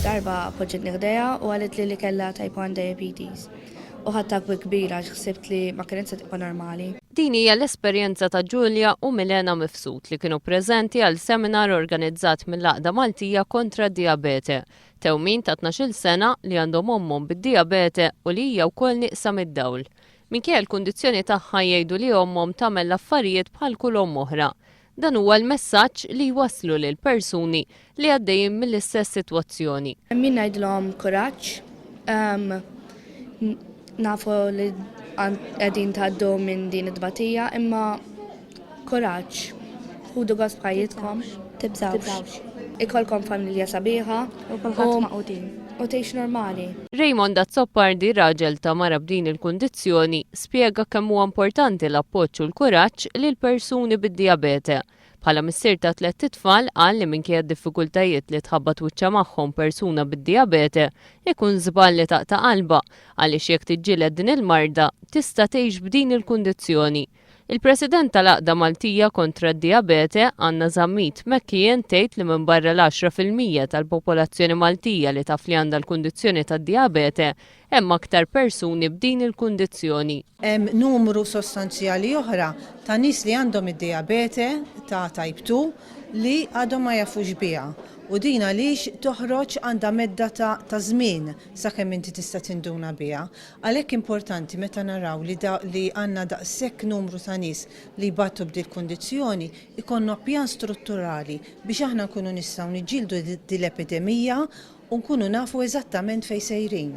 Darba poġġitni ħdejha u qalitli li kellha type 1 diabetes. U ħadtha bi kbira għax ħsibt li ma kinitx se tibqa' normali. Din hija l-esperjenza ta' Julia u Milena Mifsud li kienu preżenti għal seminar organizzat mill-Għaqda Maltija kontra d-Dijabete. Tewmin ta' 12-il sena li għandhom ommhom bid-dijabete u li hija wkoll nieqsa mid-dawl. Minkejja l-kundizzjoni tagħha jgħidu li ommhom tagħmel l-affarijiet bħal kull omm oħra. Dan huwa l-messaġġ li jwasslu lil persuni li għaddejjin mill-istess sitwazzjoni. Jien ngħidilhom kuraġġ. Nafu li qegħdin tgħaddu minn din it-tbatija imma kuraġġ. Ħudu gost b'ħajjitkom. Tibżgħux. Ikollkom familja sabiħa. U kulħadd magħqudin. U tgħix normali. Raymond Azzopardi, raġel ta' mara b'din il-kundizzjoni, spjega kemm huwa importanti l-appoġġ u l-kuraġġ lil persuni bid-dijabete. Bħala missier ta' tlett itfal, qal li minkejja d-diffikultajiet li tħabbat wiċċha magħhom persuna bid-dijabete, ikun żball li taqta' qalbha għaliex jekk tiġġieled din il-marda, tista' tgħix b'din il-kundizzjoni. Il-President tal-Għaqda Maltija kontra d-Dijabete, Anna Zammit McKeon tgħid li minbarra l-10% tal-popolazzjoni Maltija li taf li għandha l-kundizzjoni tad-dijabete, hemm aktar persuni b'din il-kundizzjoni. Hemm numru sostanzjali oħra ta' nies li għandhom id-dijabete ta' type 2 li għadhom ma jafux biha u din għaliex toħroġ għandha medda ta' ta' żmien sakemm inti tista' tinduna biha. Għalhekk importanti meta naraw li li għandna daqshekk numru ta' nies li jbatu b'dil-kundizzjoni, ikollna pjan strutturali biex aħna nkunu nistgħu niġġieldu dil-epidemija u nkunu nafu eżattament fejn sejrin.